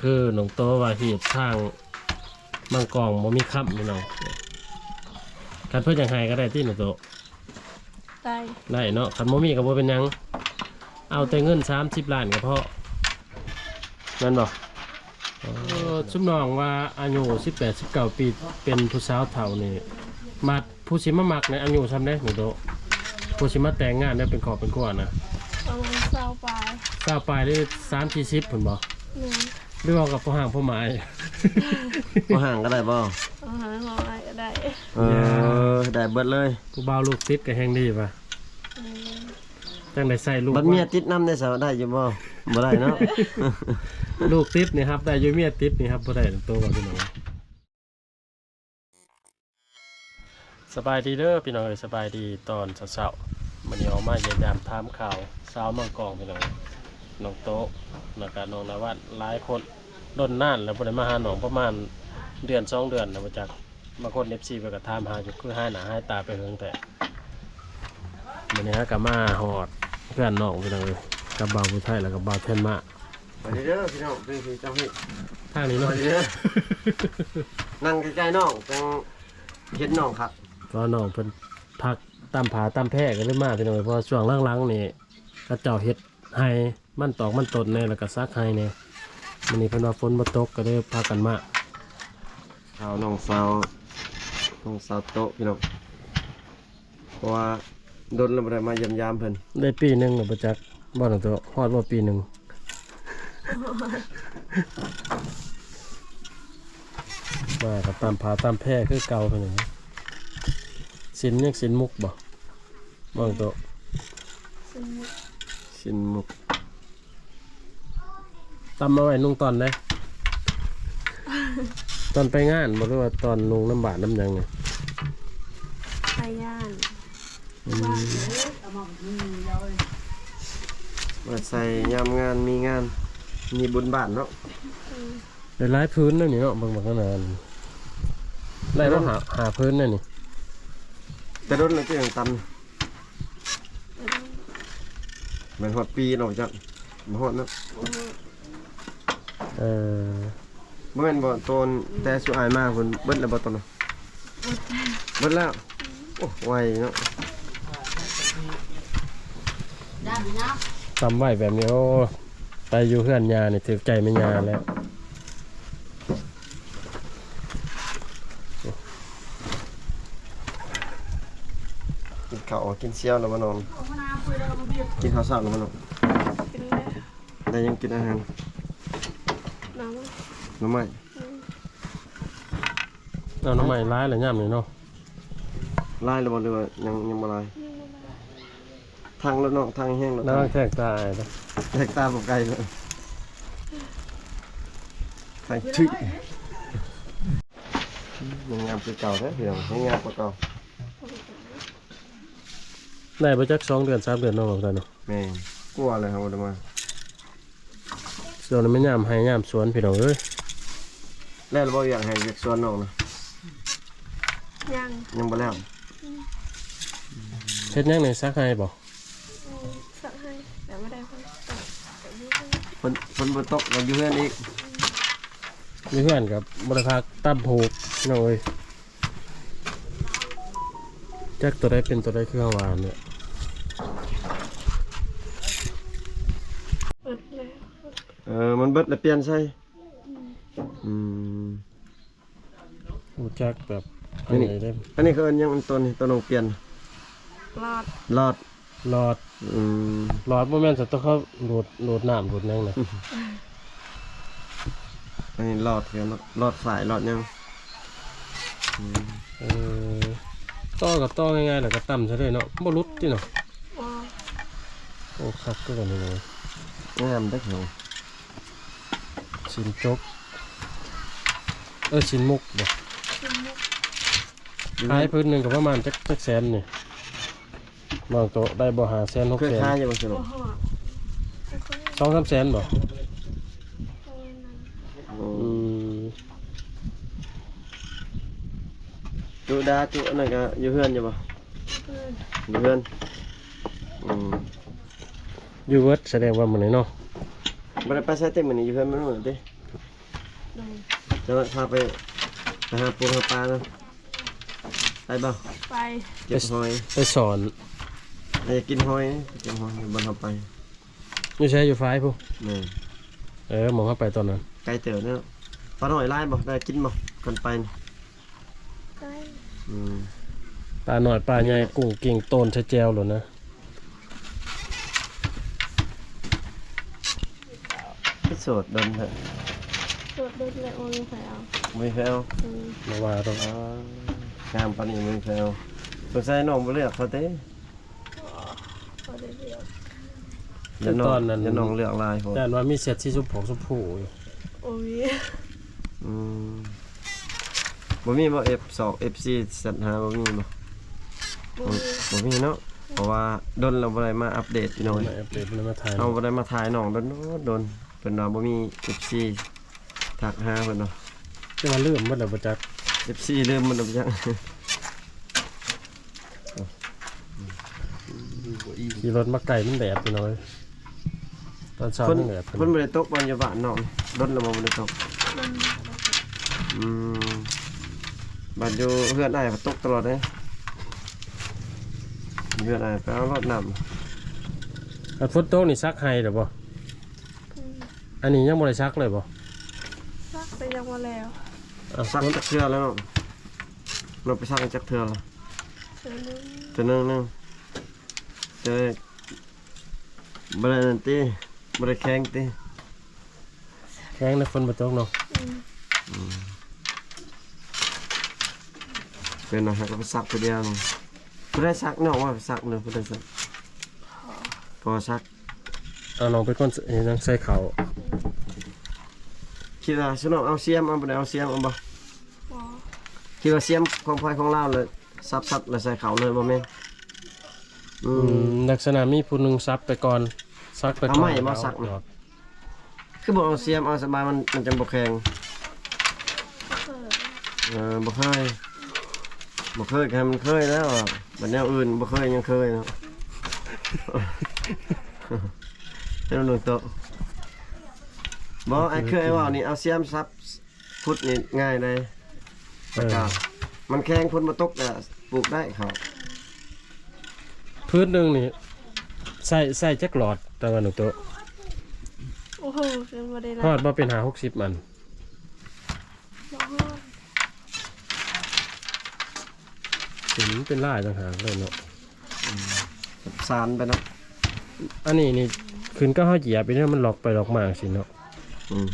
ຄືນ້ອງໂຕວ່າເຮັດທາງມັງກອງບໍ່ມີຄຳພີ່ນ້ອງ. ຄັນເພິ່ນຢາກໃຫ້ກໍໄດ້ຕິນ້ອງໂຕ? ໄດ້ ໄດ້ເນາະ. ຄັນບໍ່ມີກໍບໍ່ເປັນຫຍັງ ເອົາແຕ່ເງິນສາມສິບລ້ານກໍພໍ ແມ່ນບໍ່? ເອີ ຊຸມນ້ອງວ່າອາຍຸສິບແປດ ສິບເກົ້າປີ ເປັນຜູ້ສາວເຖົ້ານີ້ ມາ ຜູ້ຊິມາມັກໃນອາຍຸຊ່ຳໃດນ້ອງໂຕ? ຜູ້ຊິມາແຕ່ງງານແລ້ວເປັນຄອບເປັນຄົວນະ ປະມານຊາວປາຍ ຊາວປາຍ ຫຼື ສາມສີ່ສິບພຸ້ນບໍ່? ແມ່ນ. ຫຼືວ່າກັບພໍ່ຮ້າງພໍ່ໝ້າຍ? ພໍ່ຮ້າງກໍໄດ້ບໍ່? ພໍ່ຮ້າງພໍ່ໝ້າຍກໍໄດ້. ເອີ ໄດ້ເບິດເລີຍ. ຜູ້ບ່າວລູກຕິດກໍແຮງດີວ່າ. ແມ່ນ. ຈັ່ງໄດ້ໃຊ້ລູກ ບັດເມຍຕິດນຳໄດ້ຊະ ໄດ້ຢູ່ບໍ່? ບໍ່ໄດ້ເນາະ. ລູກຕິດນີ້ຮັບໄດ້ຢູ່ ເມຍຕິດນີ້ຮັບບໍ່ໄດ້ ໂຕວ່າພີ່ນ້ອງ. ສະບາຍດີເດີພີ່ນ້ອງເອີຍ ສະບາຍດີຕອນເຊົ້າໆ. ມື້ນີ້ອອກມາຢ້ຽມຢາມຖາມຂ່າວສາວມັງກອງພີ່ນ້ອງ ນ້ອງໂຕ ແລ້ວກະນ້ອງນາວັນ ຫຼາຍຄົນ ດົນນານແລ້ວບໍ່ໄດ້ມາຫານ້ອງ ປະມານເດືອນສອງເດືອນແລ້ວບໍ່ຈັກ. ບາງຄົນເອັຟຊີເພິ່ນກໍຖາມຫາຢູ່ ຄືຫາຍໜ້າຫາຍຕາໄປເຫິງແທ້. ມື້ນີ້ເຮົາກໍມາຮອດເຮືອນນ້ອງພີ່ນ້ອງເອີຍ ກັບບ່າວຜູ້ໄທ ແລ້ວກໍບ່າວແທນມາ. ສະບາຍດີເດີພີ່ນ້ອງ ເປັນທີ່ເຈົ້າເຮັດ ທາງນີ້ເນາະ ສະບາຍດີເດີ. ນັ່ງໃກ້ໆນ້ອງ ຈັ່ງເຫັນນ້ອງຄັກ. ກໍນ້ອງເພິ່ນພັກຕາມຜາຕາມແພກໍເລີຍມາພີ່ນ້ອງເອີຍ ເພາະວ່າຊ່ວງຫຼັງໆນີ້ ເຂົາເຈົ້າເຮັດໄຮ່ ມັນຕອກມັນຕົ້ນແດ່ ແລ້ວກໍສັກໄຮ່ແດ່. ມື້ນີ້ເພິ່ນວ່າຝົນບໍ່ຕົກ ກໍເລີຍພາກັນມາ. ຂ່າວນ້ອງສາວ ນ້ອງສາວໂຕະພີ່ນ້ອງ ເພາະວ່າດົນແລ້ວບໍ່ໄດ້ມາຢ້ຽມຢາມເພິ່ນ. ໄດ້ປີໜຶ່ງແລ້ວບໍ່ຈັກ ບໍ່ນ້ອງໂຕະ ຮອດບໍ່ປີໜຶ່ງ? ມາກໍຕາມຜາຕາມແພຄືເກົ່າພີ່ນ້ອງ. ສິນຍັງສິນມຸກບໍ່? ວ່າງໂຕະ ຊິນມຸກ ຊິນມຸກ ຕຳມາໄວ້ນຸ່ງຕອນໃດ? ຕອນໄປງານບໍ່ ຫຼືວ່າຕອນນຸ່ງນຳບ້ານນຳຫຍັງນີ້? ໄປງານ ອືມ ໄວ້ໃສ່ຍາມງານມີງານ ມີບຸນບ້ານເນາະ. ອືມ ໄດ້ຫຼາຍຜືນແລ້ວນີ້ເນາະ ເບິ່ງບັກນັ້ນນະ ໄດ້ບໍ່ ຫ້າ ຫ້າຜືນແລ້ວນີ້. ແຕ່ດົນແລ້ວທີ່ຍັງຕຳ ແມ່ນຮອດປີແລ້ວຈັກ ບໍ່ຮອດເນາະ. ເອີ ບໍ່ແມ່ນບໍ່ ຕອນແຕ່ຊຸອ້າຍມາພຸ້ນ ເບິດແລ້ວບໍ່ຕອນນັ້ນ? ເບິດແລ້ວ ເບິດແລ້ວ. ໂອ້ ໄວເນາະ ຕຳໄວ້ແບບນີ້. ໂອ້ ໄປຢູ່ເຮືອນຍ່ານີ້ຖືກໃຈແມ່ຍ່າແລ້ວ. ກິນເຂົ້າກິນເຊົ້າແລ້ວບໍ່ນ້ອງ? ກິນເຂົ້າເຊົ້າແລ້ວບໍ່ນ້ອງ? ກິນແລ້ວ. ໄດ້ຫຍັງກິນອາຫານ? ໜໍ່ໄມ້ ໜໍ່ໄມ້. ອືມ ເອົາໜໍ່ໄມ້ຫຼາຍແລ້ວຍາມນີ້ເນາະ. ຫຼາຍແລ້ວບໍ່ ຫຼືວ່າຍັງ ຍັງບໍ່ຫຼາຍ? ຍັງບໍ່ຫຼາຍ. ທັງແລ້ວເນາະ ທັງແຮງແລ້ວ ລະວັງແທກຕາອ້າຍເດີ ແທກຕາບໍ່ໄກເດີ ທັງຖືກ. ຍັງງາມຄືເກົ່າເດີພີ່ນ້ອງ ຍັງງາມກວ່າເກົ່າ. ໄດ້ບໍ່ຈັກສອງເດືອນສາມເດືອນເນາະ ບໍ່ໄດ້ເນາະ. ແມ່ນ ກວ່າແລ້ວເຮົາບໍ່ໄດ້ມາ. ຊ່ວງນີ້ແມ່ນຍາມໄຮ່ຍາມສວນພີ່ນ້ອງເອີຍ. ແລ້ວບໍ່ ວຽກໄຮ່ວຽກສວນນ້ອງນະ? ຍັງ ຍັງບໍ່ແລ້ວ. ອືມ ເຮັດຫຍັງນີ້ ສັກໄຮ່ບໍ່? ອືມ ສັກໄຮ່ ແຕ່ບໍ່ໄດ້ ຝົນ ຝົນບໍ່ຕົກກໍຢູ່ເຮືອນອີກ. ອືມ ຢູ່ເຮືອນກໍບໍ່ໄດ້ພັກ ຕຳຜູກພີ່ນ້ອງເອີຍ. ຈັກໂຕໃດເປັນໂຕໃດ ຄືເຮົາວ່າຫັ້ນແຫຼະ. ເບິດແລ້ວ. ເອີ ມັນເບິດແລ້ວປ່ຽນໃສ່. ອືມ ອືມ ຮູ້ຈັກແບບ ອັນນີ້ ອັນນີ້ເຂົາເອີ້ນຫຍັງ ອັນໂຕນີ້ ໂຕນ້ອງປ່ຽນ? ຫຼອດ ຫຼອດ. ຫຼອດ ອືມ ຫຼອດບໍ່ແມ່ນ ແຕ່ເຂົາດູດ ດູດນ້ຳດູດຫຍັງນະ. ອັນນີ້ຫຼອດຄືເນາະ ຫຼອດສາຍຫຼອດຫຍັງ. ອືມ ເອີ ຕໍ່ກໍຕໍ່ງ່າຍໆ ແລ້ວກໍຕຳໃສ່ເລີຍເນາະ ບໍ່ຫຼຸດຕິເນາະ. ບໍ່. ໂອ້ ຄັກຄືກັນເລີຍ ງາມເດ້ເຂົາ. ຊິນຈົກ ເອີ ຊິນມຸກບໍ່? ຊິນມຸກ. ຂາຍພື້ນໜຶ່ງກໍປະມານຈັກ ຈັກແສນນີ້? ບາງໂຕະໄດ້ບໍ່ ຫ້າແສນ ຫົກແສນ? ເຄີຍຂາຍຢູ່ບໍ່? ບໍ່ຮອດ ສອງສາມແສນບໍ່? ປະມານນັ້ນ. ໂອ້ ອືມ ຈຸດາຈຸອັນນັ້ນກໍຢູ່ເຮືອນຢູ່ບໍ່? ຢູ່ເຮືອນ ຢູ່ເຮືອນ. ອືມ ຢູ່ເບິດ ສະແດງວ່າມື້ນີ້ເນາະ ບໍ່ໄດ້ໄປໃສເຕັມມື້ນີ້ ຢູ່ເຮືອນມື້ນີ້ເດ້. ໂດຍ ຈະພາໄປ ໄປຫາປູຫາປານະ ໄປບໍ່? ໄປ ເກັບຫອຍ ໄປສອນ ໄປກິນຫອຍ ໄປເກັບຫອຍຢູ່ບ່ອນເຮົາໄປ. ຢູ່ໃສ? ຢູ່ຝາຍພຸ້ນ. ແມ່ນ. ເອີ ໝ່ອງເຮົາໄປຕອນນັ້ນ ໄກເຕີບເນາະ. ປານ້ອຍຫຼາຍບໍ່? ໄດ້ກິນບໍ່ ກ່ອນໄປ? ໄດ້. ອືມ ປານ້ອຍປາໃຫຍ່ກຸ້ງກິ້ງໂຕນໃສ່ແຈ່ວໂລດນະ. ຄືໂສດດົນແທ້? ໂສດດົນແລ້ວ ບໍ່ມີໃຜເອົາ. ບໍ່ມີໃຜເອົາ? ອືມ ບໍ່ວ່າດອກ. ອໍ ງາມປານນີ້ບໍ່ມີໃຜເອົາ. ສົງໄສນ້ອງບໍ່ເລືອກເຂົາເຕ? ບໍ່ ບໍ່ໄດ້ເລືອກ. ຢ້ານນ້ອງ ຢ້ານນ້ອງເລືອກຫຼາຍໂພດ. ຢ້ານວ່າມີເຊັດສີຊົມພູ ຊົມພູຢູ່. ບໍ່ມີ. ອືມ ບໍ່ມີບໍ່? ເອັຟສອງ ເອັຟຊີ ແຊັດຫາ ບໍ່ມີບໍ່? ບໍ່ມີ ບໍ່ມີເນາະ. ເພາະວ່າດົນແລ້ວບໍ່ໄດ້ມາອັບເດດພີ່ນ້ອງ. ບໍ່ໄດ້ມາອັບເດດ ບໍ່ໄດ້ມາຖ່າຍ ເຮົາບໍ່ໄດ້ມາຖ່າຍນ້ອງດົນໆ ດົນ. ເພິ່ນວ່າບໍ່ມີເອັຟຊີທັກຫາເພິ່ນວ່າ. ແຕ່ວ່າລືມໝົດແລ້ວບໍ່ຈັກ ເອັຟຊີລືມໝົດແລ້ວບໍ່ຈັກ. ຂີ່ລົດມາໄກ ມັນແດດພີ່ນ້ອງເອີຍ. ຕອນເຊົ້າ ເພິ່ນ ຍັງແດດ. ເພິ່ນບໍ່ໄດ້ຕົກບໍ່ ຢູ່ບ້ານນ້ອງ? ດົນແລ້ວບໍ່ ບໍ່ໄດ້ຕົກ? ອືມ ບາດຢູ່ເຮືອນອ້າຍກໍຕົກຕະຫຼອດເດ້. ເຮືອນອ້າຍໄປເອົາໂລດນ້ຳ. ຄັນຝົນຕົກນີ້ສັກໄຮ່ແລ້ວບໍ່? ອືມ ອັນນີ້ຍັງບໍ່ໄດ້ສັກເລີຍບໍ່? ສັກແຕ່ຍັງບໍ່ແລ້ວ. ສັກຈັກເທື່ອແລ້ວນ້ອງ? ນ້ອງໄປສັກຈັກເທື່ອແລ້ວ? ເທື່ອໜຶ່ງ ເທື່ອໜຶ່ງ ໜຶ່ງ ເທື່ອ ບໍ່ໄດ້ນັ້ນຕິ ບໍ່ໄດ້ແຂງຕິ? ແຂງນະ ຝົນບໍ່ຕົກເນາະ. ອືມ ອືມ ເປັນນະ ຫາກໍໄປສັກຜູ້ດຽວ. ຜູ້ໃດສັກ? ນ້ອງວ່າໄປສັກເນາະ. ຜູ້ໃດສັກ? ພໍ່ ພໍ່ສັກ. ເອົາ ນ້ອງເປັນຄົນເຮັດຫຍັງ ໃສ່ເຂົ້າ. ອືມ ຄິດວ່າຊິນ້ອງເອົາສຽມ ເອົາ ບໍ່ໄດ້ເອົາສຽມ ເອົາບໍ່? ບໍ່. ຄິດວ່າສຽມຂອງໃຜຂອງລາວ ແລ້ວສັບໆ ແລ້ວໃສ່ເຂົ້າເລີຍ ບໍ່ແມ່ນ? ອືມ ອືມ ລັກສະນະມີຜູ້ໜຶ່ງສັບໄປກ່ອນ ສັກໄປກ່ອນ. ເອົາໄມ້ບໍ່ສັກນະ? ຄືບໍ່ເອົາສຽມ ເອົາສະບາຍ ມັນ ມັນຈັ່ງບໍ່ແຂງ. ບໍ່ເຄີຍ. ເອີ ບໍ່ເຄີຍ ບໍ່ເຄີຍກໍໃຫ້ມັນເຄີຍແລ້ວ. ບັດແນວອື່ນບໍ່ເຄີຍຍັງເຄີຍເນາະ. ເຈົ້າໜູໂຕະ ບໍ່ ໄອ້ເຄີຍເວົ້ານີ້ ເອົາສຽມສັບ ຂຸດນີ້ງ່າຍເດ້. ເອີ ແລ້ວກໍມັນແຂງ ຝົນບໍ່ຕົກກໍປູກໄດ້ເຂົ້າ. ພື້ນໜຶ່ງນີ້ໃສ່ ໃສ່ຈັກຫຼອດ ຕາວັນໜຶ່ງໂຕະ? ໂອ້ໂຫ ຄືບໍ່ໄດ້ນັບ. ຮອດບໍ່ ເປັນຫ້າຫົກສິບອັນ? ບໍ່ຮອດ. ເປັນ ເປັນລາຍຕ່າງຫາກເລີຍເນາະ. ອືມ ສານໄປເນາະ. ອັນນີ້ນີ້ ຂຶ້ນກັບເຮົາຢຽບໄປເນາະ ມັນລັອກໄປລັອກມາຈັ່ງຊີ້ເນາະ. ອືມ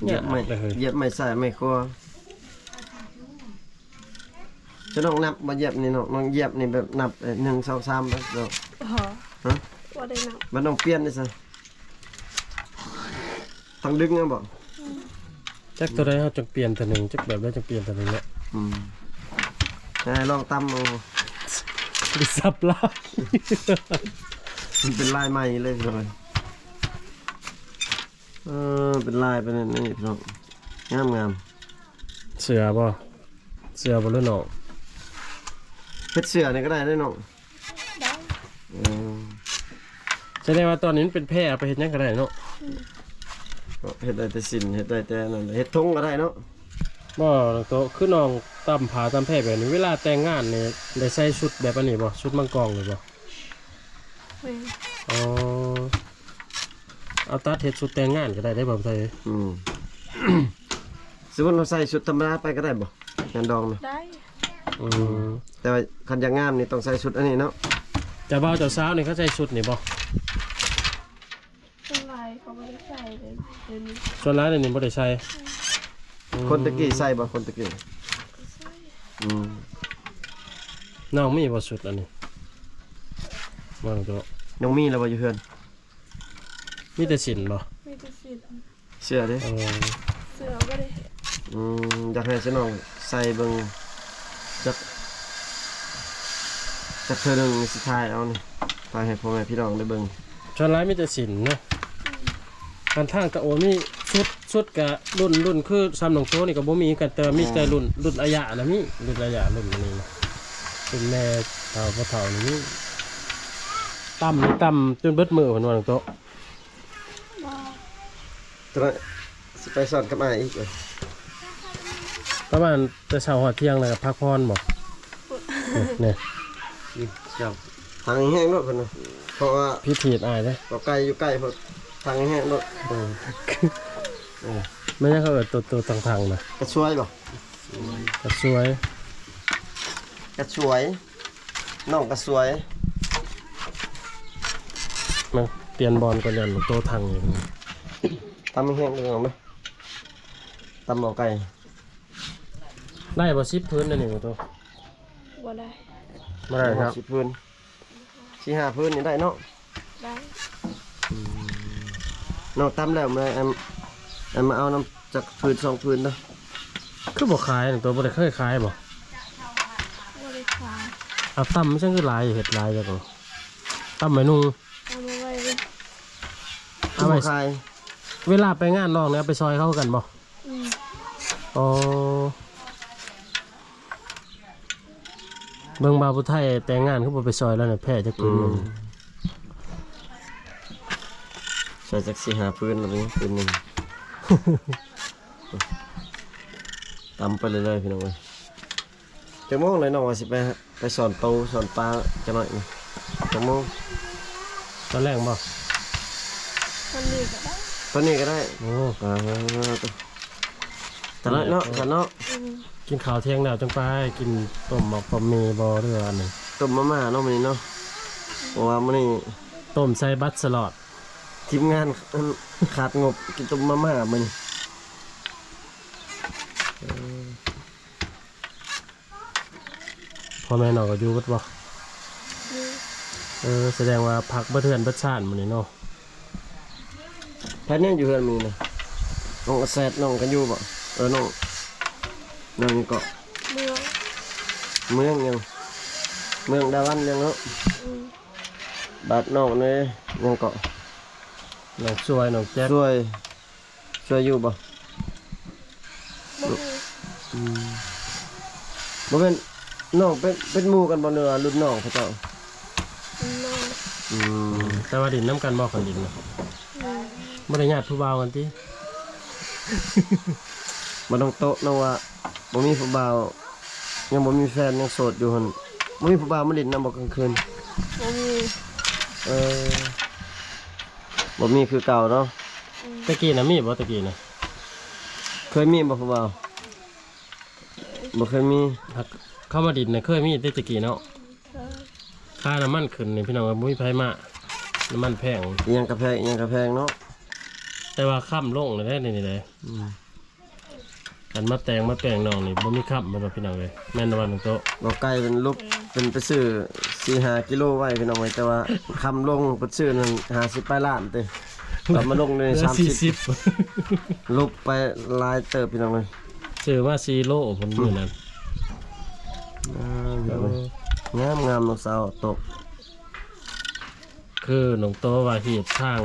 ຢຽບໄມ້ ຢຽບໄມ້ຊ້າຍໄມ້ຂວາ. ຈະຕ້ອງນັບບໍ່ ຢຽບນີ້ເນາະ ນ້ອງຢຽບນີ້ແບບນັບ ເອີ ໜຶ່ງ ສອງ ສາມ ແບບເນາະ. ອໍ ຮະ ບໍ່ໄດ້ນັບ. ບັດນ້ອງປ່ຽນນີ້ຊະ ຕ້ອງດຶງເອົາບໍ່? ອືມ ຈັກເທົ່າໃດເຮົາຈັ່ງປ່ຽນເທື່ອໜຶ່ງ ຈັກແບບໃດຈັ່ງປ່ຽນເທື່ອໜຶ່ງເນາະ. ອືມ ໃຫ້ລອງຕຳເອົາ ໄດ້ສັບລາຍ. ມັນເປັນລາຍໃໝ່ເລີຍພີ່ນ້ອງ. ເອີ ເປັນລາຍເປັນອັນນີ້ພີ່ນ້ອງ ງາມໆ. ເສື້ອບໍ່? ເສື້ອບໍ່ ຫຼືນ້ອງ? ເຮັດເສື້ອນີ້ກໍໄດ້ເດ້ນ້ອງ. ໄດ້. ເອີ ສະແດງວ່າຕອນນີ້ມັນເປັນແພ ເອົາໄປເຮັດຫຍັງກໍໄດ້ເນາະ. ອືມ ເຮັດໄດ້ແຕ່ສິ້ນ ເຮັດໄດ້ແຕ່ນັ້ນ ເຮັດຖົງກໍໄດ້ເນາະ. ບໍ່ ນ້ອງໂຕະ ຄືນ້ອງຕຳຜ້າຕຳແພແບບນີ້ ເວລາແຕ່ງງານນີ້ໄດ້ໃສ່ຊຸດແບບອັນນີ້ບໍ່? ຊຸດມັງກອງນີ້ບໍ່? ແມ່ນ. ອໍ ເອົາຕັດເຮັດຊຸດແຕ່ງງານກໍໄດ້ເດ້ ບ່າວໄທ. ອືມ ສົມມຸດເຮົາໃສ່ຊຸດທຳມະດາໄປກໍໄດ້ບໍ່? ງານດອງນະ ໄດ້. ອືມ ອືມ ແຕ່ວ່າຄັນຢາກງາມນີ້ຕ້ອງໃສ່ຊຸດອັນນີ້ເນາະ. ເຈົ້າບ່າວເຈົ້າສາວນີ້ເຂົາໃສ່ຊຸດນີ້ບໍ່? ສ່ວນຫຼາຍເຂົາບໍ່ໄດ້ໃສ່ເດ້ ດຽວນີ້ ສ່ວນຫຼາຍດຽວນີ້ບໍ່ໄດ້ໃສ່. ອືມ ອືມ ຄົນແຕ່ກີ້ໃສ່ບໍ່? ຄົນແຕ່ກີ້ໃສ່. ອືມ ນ້ອງມີບໍ່ຊຸດອັນນີ້? ບໍ່ ນ້ອງມີແລ້ວບໍ່ຢູ່ເຮືອນ? ມີແຕ່ສິ້ນບໍ່? ມີແຕ່ສິ້ນ. ເສື້ອເດ້. ເອີ ເສື້ອບໍ່ໄດ້. ອືມ ຢາກໃຫ້ຊະນ້ອງໃສ່ເບິ່ງຈັກ ຈັກເທື່ອໜຶ່ງ ຊິຖ່າຍເອົານີ້ ຖ່າຍໃຫ້ພໍ່ແມ່ພີ່ນ້ອງໄດ້ເບິ່ງ. ສ່ວນຫຼາຍມີແຕ່ສິ້ນເນາະ. ອືມ ອັນທາງຕະໂອນມີຊຸດ ຊຸດກະລຸ້ນ ລຸ້ນຄືຊ່ຳນ້ອງໂຕນີ້ກໍບໍ່ມີຄືກັນ ແຕ່ວ່າມີແຕ່ລຸ້ນ ລຸ້ນອາຍະນະມີ ລຸ້ນອາຍະ ລຸ້ນອັນນີ້ນະ ລຸ້ນແມ່ເຖົ້າພໍ່ເຖົ້ານີ້ມີ. ຕຳນີ້ຕຳຈົນເບິດມື້ພຸ້ນວ່ານ້ອງໂຕ. ບໍ່ ຕະ ຊິໄປສອນກັບອ້າຍອີກເອີຍ. ປະມານແຕ່ເຊົ້າຮອດທ່ຽງ ແລ້ວກໍພັກຜ່ອນບໍ່? ນີ້ ນີ້ ນີ້ເຈົ້າ ທັງແຫ້ງໂລດເພິ່ນວ່າ ເພາະວ່າ ພິທີອ້າຍເດ້ ບໍ່ໄກຢູ່ໃກ້ພຸ້ນ ທັງແຫ້ງໂລດ. ເອີ ເອີ ແມ່ນຫຍັງເຂົາເອີ້ນໂຕ ໂຕທັງໆນະ? ກະຊວຍບໍ່? ກະຊວຍ ກະຊວຍ ນ້ອງກະຊວຍ. ມາປ່ຽນບ່ອນກ່ອນ ຢ້ານໂຕທັງຢູ່. ຕຳແຫ້ງເດີ ຕຳເອົາໄກ່. ໄດ້ບໍ່ສິບພື້ນນີ້ ໂຕ? ບໍ່ໄດ້ ບໍ່ໄດ້ຄັບ ສິບພື້ນ ສີ່ຫ້າພື້ນນີ້ໄດ້ເນາະ? ໄດ້. ອືມ ນ້ອງຕຳແລ້ວ ມາ ອັນ ອັນມາເອົານຳຈັກພື້ນສອງພື້ນເດີ. ຄືບໍ່ຂາຍ ໂຕບໍ່ໄດ້ເຄີຍຂາຍບໍ່? ບໍ່ໄດ້ຂາຍ. ເອົາຕຳມັນຈັ່ງຄືຫຼາຍ ເຮັດຫຼາຍຈັກ ຕຳໄວ້ນຸ່ງ ເອົາມາໄວ້ ເອົາໄວ້ຂາຍ. ເວລາໄປງານນ້ອງນີ້ ເອົາໄປຊ່ອຍເຂົາຄືກັນບໍ່? ອືມ ອໍ ເບິ່ງບ່າວຜູ້ໄທແຕ່ງງານຄືບໍ່ໄປຊ່ອຍລາວນະ ແພ້ຈັກປີ. ອືມ ຊ່ອຍຈັກສີ່ຫ້າພື້ນລະ ພື້ນໜຶ່ງ. ຕຳໄປເລື້ອຍໆ ພີ່ນ້ອງເອີຍ. ຈັກໂມງແລ້ວນ້ອງວ່າຊິໄປ ໄປສອນໂຕສອນປາຈັກໜ້ອຍ? ຈັກໂມງ? ຕອນແລງບໍ່? ຕອນນີ້ກໍໄດ້ ຕອນນີ້ກໍໄດ້. ໂອ້ ອ່າ ຕອນນັ້ນເນາະ ຕອນເນາະ. ອືມ ກິນເຂົ້າທ່ຽງແລ້ວຈັ່ງໄປກິນຕົ້ມໝອກຕົ້ມໝີ່ບໍ່ ຫຼືວ່າອັນນັ້ນ? ຕົ້ມມາມ່າເນາະມື້ນີ້ເນາະ ເພາະວ່າມື້ນີ້ຕົ້ມໃສ່ບັດສະຫຼອດ ທີມງານ ອັນ ຂາດງົບ ກິນຕົ້ມມາມ່າມື້ນີ້. ເອີ ພໍ່ແມ່ນ້ອງກໍຢູ່ເບິດບໍ່? ຢູ່. ເອີ ສະແດງວ່າພັກເບິດເຮືອນເບິດຊານມື້ນີ້ເນາະ. ໃຜແນ່ຢູ່ເຮືອນມື້ນີ້ນະ? ນ້ອງອາແຊດ ນ້ອງກໍຢູ່ບໍ່? ເອີ ນ້ອງ ນ້ອງຫຍັງເກາະ? ເມືອງ ເມືອງຫຍັງ? ເມືອງດາວັນຫຍັງເນາະ? ອືມ ບາດນ້ອງເດ້ ຫຍັງເກາະ? ນ້ອງຊ່ວຍ ນ້ອງແຈັກ ຊ່ວຍ ຊ່ວຍຢູ່ບໍ່? ບໍ່ຮູ້. ອືມ ບໍ່ແມ່ນ ນ້ອງເປັນ ເປັນໝູ່ກັນບໍ່ ຫຼືວ່າລຸ້ນນ້ອງເຂົາເຈົ້າ? ລຸ້ນນ້ອງ. ອືມ ແຕ່ວ່າຫຼິ້ນນຳກັນບໍ່ ຄັນຫຼິ້ນນະ? ແມ່ນ. ບໍ່ໄດ້ຍາດຜູ້ບ່າວກັນຕິ? ບໍ່ຕ້ອງໂຕະ ນ້ອງວ່າບໍ່ມີຜູ້ບ່າວ ຍັງບໍ່ມີແຟນ ຍັງໂສດຢູ່ຫັ້ນ ບໍ່ມີຜູ້ບ່າວມາຫຼິ້ນນຳບໍ່ກາງຄືນ? ບໍ່ມີ. ເອີ ບໍ່ມີຄືເກົ່າເນາະ. ອືມ ແຕ່ກີ້ນະມີບໍ່? ແຕ່ກີ້ນະ ເຄີຍມີບໍ່ຜູ້ບ່າວ? ບໍ່ເຄີຍມີ. ຫາກເຂົ້າມາດິດນະເຄີຍມີແຕ່ຕະກີ້ເນາະ. ເຄີຍ. ຄ່ານ້ຳມັນຂຶ້ນນີ້ພີ່ນ້ອງເອີຍ ບໍ່ມີໃຜມາ ນ້ຳມັນແພງ. ອີ່ຫຍັງກະແພງ ອີ່ຫຍັງກະແພງເນາະ. ແຕ່ວ່າຄ້ຳລົງແລ້ວເດ້ ນີ້ເດ້. ອືມ ຄັນມາແຕ່ງມາແປງນ້ອງນີ້ບໍ່ມີຄ້ຳແມ່ນບໍ່ພີ່ນ້ອງເອີຍ? ແມ່ນບໍ່ນ້ອງໂຕະ? ບໍ່ໄກເພິ່ນຫຼຸບ ເພິ່ນໄປຊື້ສີ່ຫ້າກິໂລໄວ້ພີ່ນ້ອງເອີຍ ແຕ່ວ່າຄ້ຳລົງ ເພິ່ນຊື້ນັ້ນຫ້າສິບປາຍລ້ານເດ້ ກໍມາລົງໃນສາມສິບ ຫຼຸບໄປຫຼາຍເຕີບພີ່ນ້ອງເອີຍ. ຊື້ມາສີ່ໂລພຸ້ນມື້ນັ້ນ. ງາມ ງາມ ນ້ອງສາວໂຕະ. ຄືນ້ອງໂຕະວ່າເຮັດທາງ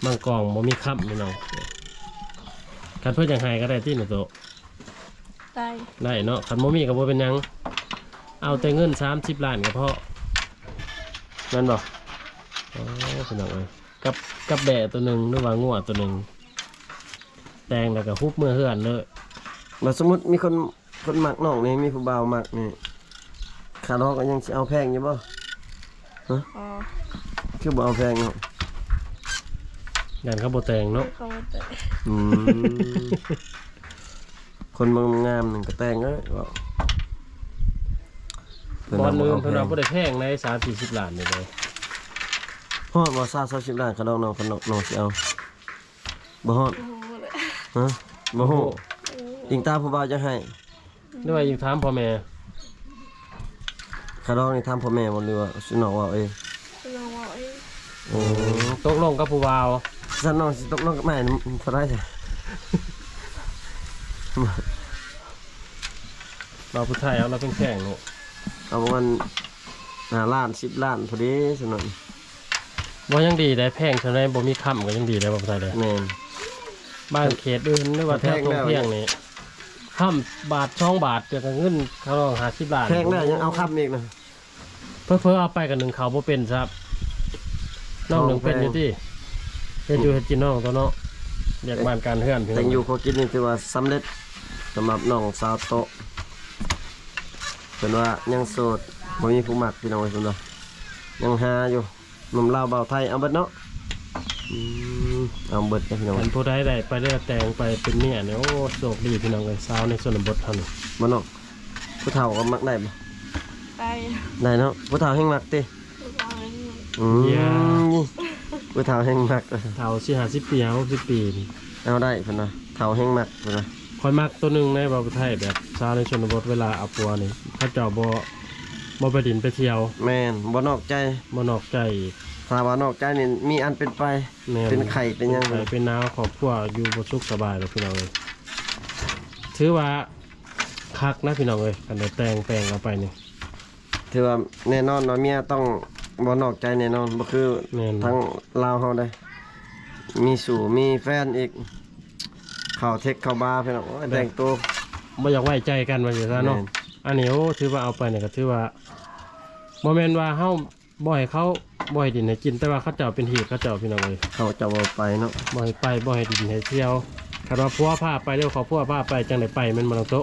ມັງກອງບໍ່ມີຄ້ຳພີ່ນ້ອງ. ຄັນເພິ່ນຢາກໃຫ້ກໍໄດ້ຕິນ້ອງໂຕະ? ໄດ້ ໄດ້ເນາະ ຄັນບໍ່ມີກໍບໍ່ເປັນຫຍັງ ເອົາແຕ່ເງິນສາມສິບລ້ານກໍພໍ ແມ່ນບໍ່? ໂອ້ ພີ່ນ້ອງເອີຍ ກັບ ກັບແບ້ໂຕໜຶ່ງ ຫຼືວ່າງົວໂຕໜຶ່ງ ແຕ່ງແລ້ວກໍຮຸບເມືອເຮືອນເລີຍ. ແລ້ວສົມມຸດມີຄົນ ຄົນມັກນ້ອງນີ້ ມີຜູ້ບ່າວມັກນີ້ ຄ່າດອງກໍຍັງຊິເອົາແພງຢູ່ບໍ່? ຮະ? ອໍ ຄືບໍ່ເອົາແພງເນາະ? ຢ້ານເຂົາບໍ່ແຕ່ງເນາະ. ເຂົາບໍ່ແຕ່ງ. ອືມ ຄົນມັກງາມໜຶ່ງກໍແຕ່ງເອີຍ ເວົ້າ. ບ່ອນອື່ນເພິ່ນວ່າບໍ່ໄດ້ແພງໃດ ສາມສີ່ສິບລ້ານນີ້ເດ້. ຮອດບໍ່ ຊາວ ຊາວສິບລ້ານ ຄ່າດອງນ້ອງ ຄັນນ້ອງ ນ້ອງຊິເອົາ? ບໍ່ຮອດ. ບໍ່ຮູ້ເລີຍ. ຮະ? ບໍ່ຮູ້. ບໍ່ຮູ້. ອີງຕາມຜູ້ບ່າວຈະໃຫ້ ຫຼືວ່າອີງຖາມພໍ່ແມ່? ຄ່າດອງນີ້ຖາມພໍ່ແມ່ບໍ່ ຫຼືວ່າຊິນ້ອງເວົ້າເອງ? ຊິນ້ອງເວົ້າເອງ. ໂອ້ ຕົກລົງກັບຜູ້ບ່າວ. ຊັ້ນນ້ອງຊິຕົກລົງກັບອ້າຍເທົ່າໃດຊະ? ບ່າວຜູ້ໄທເອົາລະແພງໆໂລດ ເອົາປະມານຫ້າລ້ານ ສິບລ້ານພໍດີຊັ້ນ. ບໍ່ ຍັງດີໄດ໋ ແພງເທົ່າໃດບໍ່ມີຄ້ຳກໍຍັງດີໄດ໋ ບໍ່ໄດ້ເດ້. ແມ່ນ. ບາງເຂດອື່ນ ຫຼືວ່າແຖວທົ່ງພຽງນີ້ ຄ້ຳບາດສອງບາດ ແຕ່ກໍເງິນເຂົາຮ້ອງຫ້າສິບລ້ານ ແພງແລ້ວຍັງເອົາຄ້ຳອີກນະ. ເຜີໆເອົາໄປກໍໜຶ້ງເຂົ້າບໍ່ເປັນຊ້ຳ. ນ້ອງໜຶ້ງເປັນຢູ່ຕິ? ເຮັດຢູ່ເຮັດກິນນ້ອງຕົວະເນາະ. ວຽກງານການເຮືອນ ພີ່ນ້ອງ ແຕ່ງຢູ່ຂໍກິນນີ້ຖືວ່າສຳເລັດສຳລັບນ້ອງສາວໂຕະ ເພິ່ນວ່າຍັງໂສດ ບໍ່ມີຜູ້ມັກ ພີ່ນ້ອງເອີຍ ເພິ່ນວ່າຍັງຫາຢູ່ ໜຸ່ມລາວບ່າວໄທເອົາເບິດເນາະ. ອືມ ເອົາເບິດເດ້ພີ່ນ້ອງ ຄັນຜູ້ໃດໄດ້ໄປແລ້ວແຕ່ງໄປເປັນເມຍນີ້ ໂອ້ ໂຊກດີພີ່ນ້ອງເອີຍ ສາວໃນຊົນນະບົດເຮົານີ້. ບ່າວນ້ອງ ຜູ້ເຖົ້າກໍມັກໄດ້ບໍ່? ໄດ້ ໄດ້ເນາະ ຜູ້ເຖົ້າແຮ່ງມັກຕິ? ຜູ້ເຖົ້າແຮ່ງມັກ ອືມ ຢ່າ ຜູ້ເຖົ້າແຮ່ງມັກ ເຖົ້າສີ່ຫ້າສິບປີ ຫ້າຫົກສິບປີນີ້ ເອົາໄດ້ເພິ່ນວ່າ ເຖົ້າແຮ່ງມັກເພິ່ນວ່າ. ຂ້ອຍມັກໂຕໜຶ່ງໃນບ່າວໄທ ແບບສາວໃນຊົນນະບົດ ເວລາເອົາຜົວນີ້ ເຂົາເຈົ້າບໍ່ ບໍ່ໄປດິນໄປທ່ຽວ. ແມ່ນ ບໍ່ນອກໃຈ ບໍ່ນອກໃຈອີກ ຖ້າວ່ານອກໃຈນີ້ມີອັນເປັນໄປ. ແມ່ນ ເປັນໄຂ້ເປັນຫຍັງ ເປັນໄຂ້ເປັນໜາວ ຄອບຄົວຢູ່ບໍ່ສຸກສະບາຍດອກ ພີ່ນ້ອງເອີຍ. ຖືວ່າຄັກນະ ພີ່ນ້ອງເອີຍ ຄັນໄດ້ແຕ່ງ ແຕ່ງເອົາໄປນີ້ ຖືວ່າແນ່ນອນວ່າເມຍຕ້ອງບໍ່ນອກໃຈແນ່ນອນ ບໍ່ຄື ແມ່ນ ທາງລາວເຮົາເດ້ ມີຊູ້ມີແຟນອີກ ເຂົ້າເທັກເຂົ້າບາ ພີ່ນ້ອງ ໂອ້ຍ ແບບແຕ່ງໂຕ ບໍ່ຢາກໄວ້ໃຈກັນວ່າຊັ້ນຊະເນາະ. ແມ່ນ ອັນນີ້ ໂອ້ ຖືວ່າເອົາໄປນີ້ກໍຖືວ່າ ບໍ່ແມ່ນວ່າເຮົາ ບໍ່ໃຫ້ເຂົາ ບໍ່ໃຫ້ດິນໃຫ້ກິນ ແຕ່ວ່າເຂົາເຈົ້າເປັນຮີດເຂົາເຈົ້າ ພີ່ນ້ອງເອີຍ ເຂົາເຈົ້າບໍ່ໄປເນາະ ບໍ່ໃຫ້ໄປ ບໍ່ໃຫ້ດິນໃຫ້ທ່ຽວ. ຄັນວ່າຜົວພາໄປ ຫຼືຄອບຄົວພາໄປ ຈັ່ງໄດ້ໄປ ແມ່ນບໍ່ ນ້ອງໂຕະ?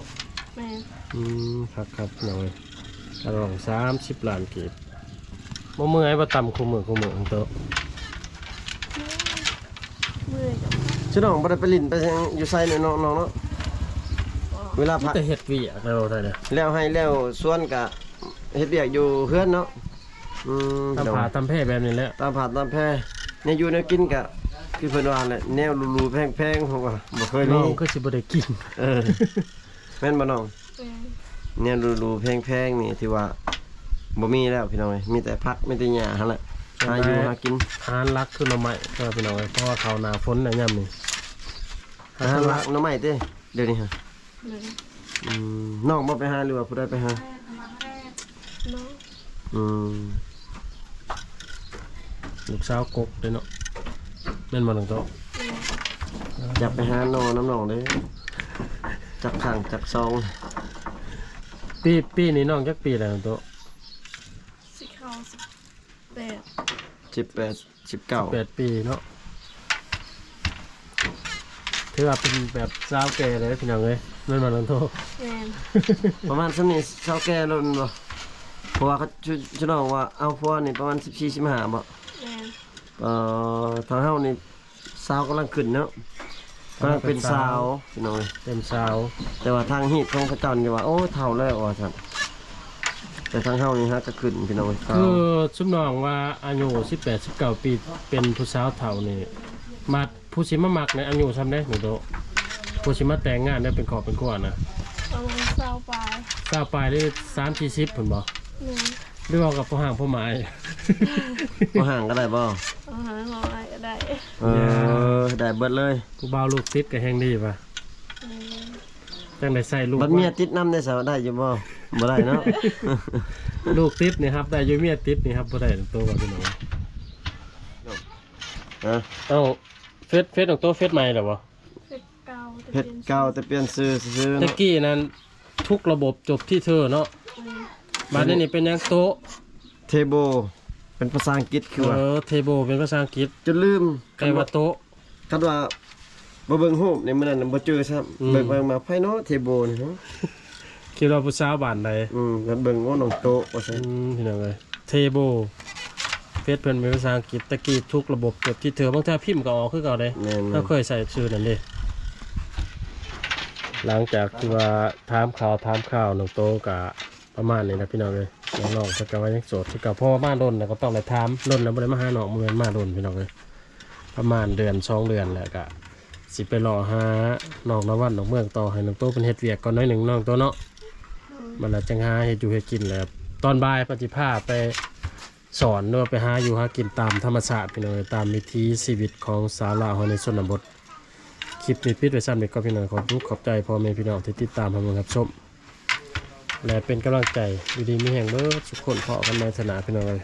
ແມ່ນ ອືມ ຄັກໆ ພີ່ນ້ອງເອີຍ ຄ່າດອງສາມສິບລ້ານກີບ ບໍ່ເມື່ອຍບໍ່ ຕຳຄູ່ມື້ ຄູ່ມື້ ນ້ອງໂຕະ? ເມື່ອຍ ຊະນ້ອງບໍ່ໄດ້ໄປຫຼິ້ນໄປຫຍັງຢູ່ໃສເນາະ ນ້ອງເນາະ? ເວລາພັກ ມີແຕ່ເຮັດວຽກແລ້ວ ແລ້ວໄຮ່ແລ້ວສວນກະເຮັດວຽກຢູ່ເຮືອນເນາະ. ອືມ ຕຳຜາຕຳແພແບບນີ້ແຫຼະ ຕຳຜາຕຳແພ ແນວຢູ່ແນວກິນກະຄືເພິ່ນວ່າແຫຼະ ແນວຫຼູໆແພງໆ ເພາະວ່າບໍ່ເຄີຍມີ ນ້ອງຄືຊິບໍ່ໄດ້ກິນ. ເອີ ແມ່ນບໍ່ນ້ອງ? ແມ່ນ ແນວຫຼູໆແພງໆນີ້ຖືວ່າບໍ່ມີແລ້ວ ພີ່ນ້ອງເອີຍ ມີແຕ່ຜັກມີແຕ່ຫຍ້າຫັ້ນແຫຼະ ຫາຢູ່ຫາກິນ. ອາຫານຫຼັກຄືໜໍ່ໄມ້ ເອີ ພີ່ນ້ອງເອີຍ ເພາະວ່າເຂົ້າໜ້າຝົນແລ້ວຍາມນີ້ ອາຫານຫຼັກໜໍ່ໄມ້ຕິ ດຽວນີ້ຮະ? ອືມ ນ້ອງບໍ່ໄປຫາ ຫຼືວ່າຜູ້ໃດໄປຫາ? ນ້ອງ ອືມ ລູກສາວກົກເດ້ເນາະ ແມ່ນບໍ່ ນ້ອງໂຕະ? ແມ່ນ ຢາກໄປຫາໜໍ່ນຳນ້ອງເດ້ ຈັກຄັ້ງຈັກຊອງ. ປີ ປີນີ້ນ້ອງຈັກປີແລ້ວ ນ້ອງໂຕະ? ສິເຂົ້າສິບແປດ ສິບແປດ ສິບເກົ້າ ສິບແປດປີເນາະ ຖືວ່າເປັນແບບສາວແກ່ເລີຍ ພີ່ນ້ອງເອີຍ ແມ່ນບໍ່ ນ້ອງໂຕະ? ແມ່ນ ປະມານຊ່ຳນີ້ສາວແກ່ແລ້ວແມ່ນບໍ່? ເພາະວ່າເຂົາ ຊະ ຊະນ້ອງວ່າເອົາຜົວນີ້ປະມານສິບສີ່ ສິບຫ້າບໍ່? ແມ່ນ ເອີ ທາງເຮົານີ້ສາວກຳລັງຂຶ້ນເນາະ ກຳລັງເປັນສາວ ພີ່ນ້ອງເອີຍ ເປັນສາວ ແຕ່ວ່າທາງຮີດຂອງເຂົາເຈົ້ານີ້ວ່າ ໂອ້ ເຖົ້າແລ້ວວ່າຊັ້ນ ແຕ່ທາງເຮົານີ້ຫາກະຂຶ້ນ ພີ່ນ້ອງເອີຍ ສາວ ຄືຊຸມນ້ອງວ່າອາຍຸສິບແປດ ສິບເກົ້າປີ ເປັນຜູ້ສາວເຖົ້ານີ້ ມາ ຜູ້ຊິມາມັກໃນອາຍຸຊ່ຳໃດ ນ້ອງໂຕະ? ຜູ້ຊິມາແຕ່ງງານ ແລ້ວເປັນຄອບເປັນຄົວນະ ປະມານຊາວປາຍ ຊາວປາຍ ຫຼື ສາມສີ່ສິບພຸ້ນບໍ່? ແມ່ນ ຫຼືວ່າກັບພໍ່ຮ້າງພໍ່ໝ້າຍ? ພໍ່ຮ້າງກໍໄດ້ບໍ່? ພໍ່ຮ້າງພໍ່ໝ້າຍກໍໄດ້ ເອີ ໄດ້ເບິດເລີຍ ຜູ້ບ່າວລູກຕິດກໍແຮ່ງດີວ່າ ແມ່ນ ຈັ່ງໄດ້ໃຊ້ລູກ ບັດເມຍຕິດນຳໄດ້ຊະ ໄດ້ຢູ່ບໍ່? ບໍ່ໄດ້ເນາະ ລູກຕິດນີ້ຮັບໄດ້ຢູ່ ເມຍຕິດນີ້ຮັບບໍ່ໄດ້ ໂຕວ່າ ພີ່ນ້ອງ ຮະ? ເອົ້າ ເຟສ ເຟສຂອງໂຕ ເຟສໃໝ່ແລ້ວບໍ່? ເຟສເກົ່າ ເຟສເກົ່າ ແຕ່ປ່ຽນຊື່ຊື່ໆ ເນາະ ແຕ່ກີ້ນັ້ນ ທຸກລະບົບຈົບທີ່ເທີເນາະ ອືມ ບາດນີ້ນີ້ເປັນຫຍັງໂຕ? ເທໂບ ເປັນພາສາອັງກິດຄືວ່າ ເອີ ເທໂບ ເປັນພາສາອັງກິດ ຈົນລືມ ແປວ່າໂຕະ ຄັນວ່າບໍ່ເບິ່ງຮູບໃນມື້ນັ້ນບໍ່ຈື່ຊ້ຳ ອືມ ເບິ່ງໄປເບິ່ງມາ ໃຜເນາະເທໂບນີ້ເນາະ ຄິດວ່າຜູ້ສາວບ້ານໃດ ອືມ ເບິ່ງ ໂອ້ ນ້ອງໂຕະວ່າຊັ້ນ ອືມ ພີ່ນ້ອງເອີຍ ເທໂບ ເຟສເພິ່ນເປັນພາສາອັງກິດ ແຕ່ກີ້ທຸກລະບົບຈົບທີ່ເທີ ບາງເທື່ອພິມກໍອອກຄືເກົ່າເດ້ ແມ່ນໆ ເຮົາເຄີຍໃສ່ຊື່ນັ້ນເດ້. ຫຼັງຈາກທີ່ວ່າຖາມຂ່າວ ຖາມຂ່າວນ້ອງໂຕກໍປະມານນີ້ແຫຼະ ພີ່ນ້ອງເອີຍ ນ້ອງໆເພິ່ນກໍວ່າຍັງໂສດຄືເກົ່າ ເພາະວ່າມາດົນແລ້ວກໍຕ້ອງໄດ້ຖາມ ດົນແລ້ວບໍ່ໄດ້ມາຫານ້ອງ ບໍ່ແມ່ນມາດົນ ພີ່ນ້ອງເອີຍ ປະມານເດືອນສອງເດືອນແລ້ວກໍ ຊິໄປເລາະຫານອກນະວັນນອກເມືອງຕໍ່ ໃຫ້ນ້ອງໂຕເພິ່ນເຮັດວຽກກ່ອນໜ້ອຍໜຶ່ງ ນ້ອງໂຕເນາະ ມັນລະຈັ່ງຫາເຮັດຢູ່ເຮັດກິນແຫຼະ ຕອນບ່າຍເພິ່ນຊິພາໄປສອນ ຫຼືວ່າໄປຫາຢູ່ຫາກິນຕາມທຳມະຊາດ ພີ່ນ້ອງເອີຍ ຕາມວິຖີຊີວິດຂອງຊາວລາວເຮົາໃນຊົນນະບົດ. ຄລິບນີ້ປິດໄວ້ຊ່ຳນີ້ກ່ອນ ພີ່ນ້ອງ ຂອບຄຸນຂອບໃຈພໍ່ແມ່ພີ່ນ້ອງທີ່ຕິດຕາມຮັບເບິ່ງຮັບຊົມ ແລະ ເປັນກຳລັງໃຈ ຢູ່ດີມີແຮງເບິດສຸກຄົນ ພໍ້ກັນໃໝ່ເທື່ອໜ້າ ພີ່ນ້ອງເອີຍ.